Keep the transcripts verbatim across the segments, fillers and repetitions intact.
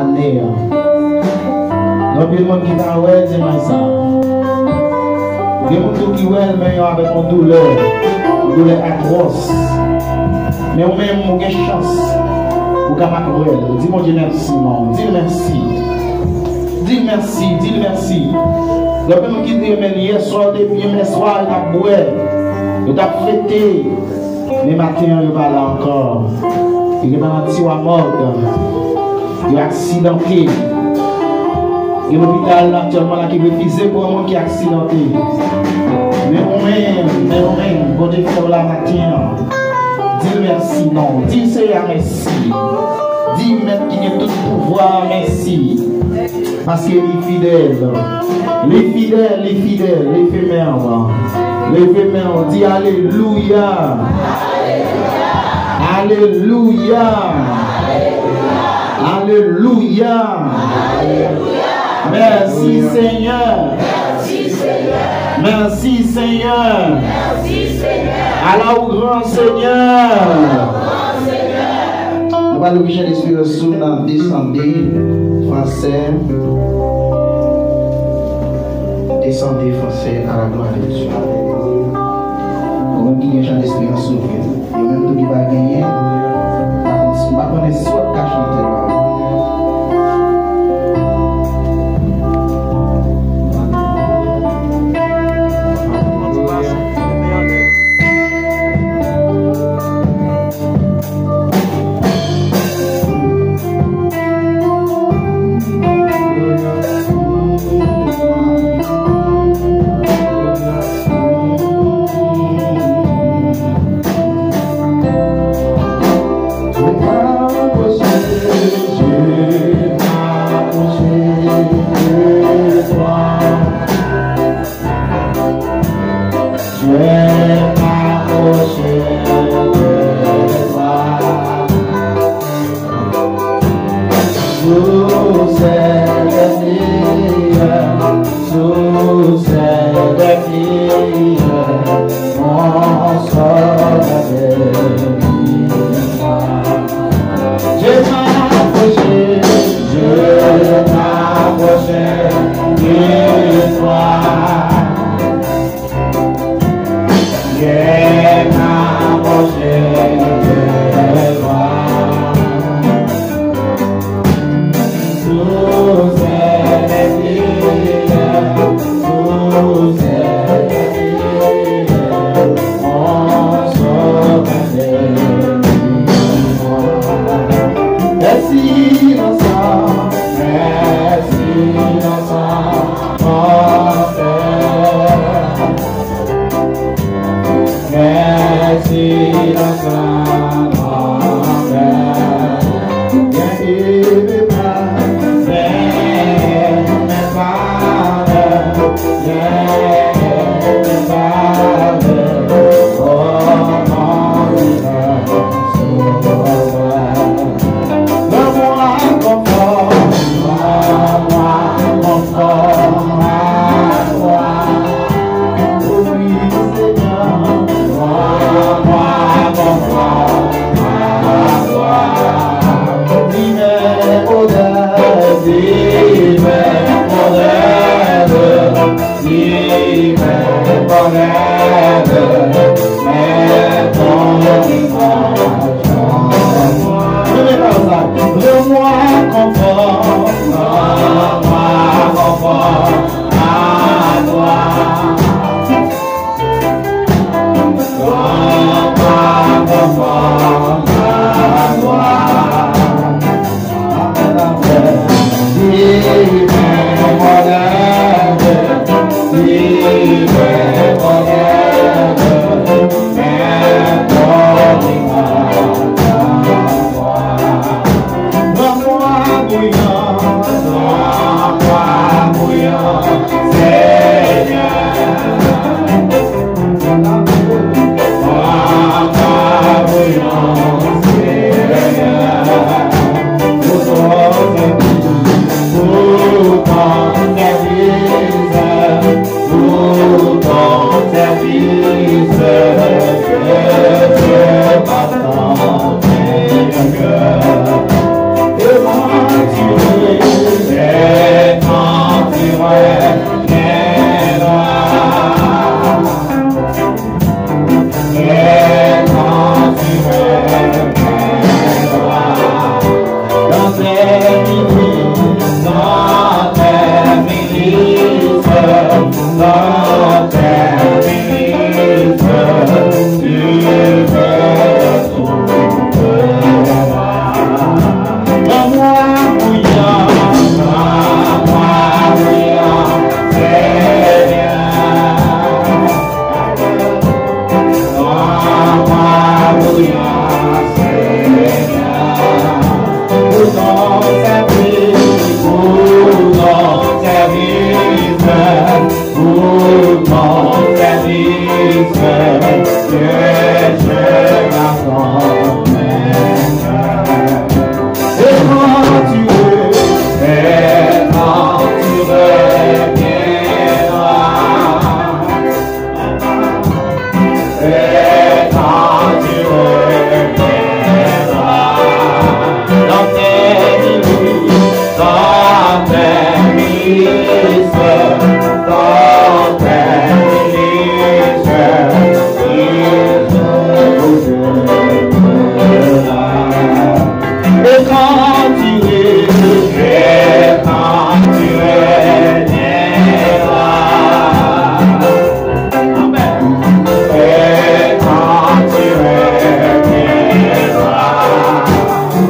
Ane an. Gen anpil moun ki pa wè dimanch sa. Gen moun tou ki wè l, men yo avèk yon doulè, yon doulè atwòs. Men ou menm, ou gen chans, ou kapab wè l. Di Bondye mèsi, non. Di l mèsi. Di l mèsi, di l mèsi. Gen anpil moun ki di, men yèswa, depi yèswa, yo t ap bwè, yo t ap fete. Men maten an, yo pa la ankò. Yo gentan nan tiwa mòg. Yo aksidante. Gen lopital aktyèlman la ki refize pran moun ki aksidante. Men ou menm, men ou menm, Bondye fè w la maten an. Di l mèsi, non. Di Seyè a mèsi. Di Mèt ki gen tout pouvwa a mèsi. Paske li fidèl. Li fidèl, li fidèl. Leve men w. Leve men w. Di alelouya. Alelouya. Alelouya. Mèsi, Senyè. Mèsi, Senyè. Ala ou gran, Senyè. Nou pral ouvri chan desperans nou nan Descendez, fransè. Descendez, fransè, à la gloire de Dieu. Ou menm ki gen chan desperans, ouvri l. Yo menm tou ki pa genyen, m pa konn si, m pa konnen si w ap ka chante la. Source de vie, source de vie, mon sauveur, délivre-moi. Je m'approche, je m'approche de toi. Viens m'approcher de toi. Source de vie, source de vie, mon sauveur, délivre-moi. Merci, Vincent. Merci, Vincent. Mèsi, Vincent. Lanmou a konfòm, lanmou a konfòm a twa. Wi, Senyè, lanmou a konfòm a twa. Divin modèl, divin modèl. Renmen pawòl sa. Renmen pawòl sa. Renmen pawòl sa. Pour ton service, pour ton service, que je m'attends. Et quand tu veux, et quand tu reviendras, et quand tu reviendras, dans tes milices, dans tes milices, dans tes milices, il se trouvera. Et quand tu es, et quand tu reviendras, et quand tu reviendras,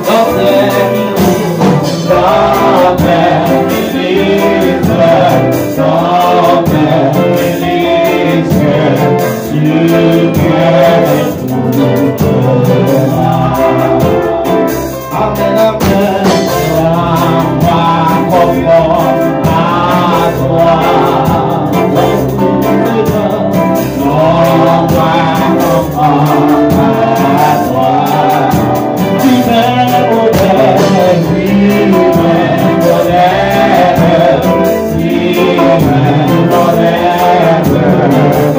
dans tes milices, dans tes milices, dans tes milices, tu me trouveras. Amen, amen. Rends-moi conforme à toi. Rends-moi conforme à toi. Divin modèle, divin modèle, divin modèle, divin modèle.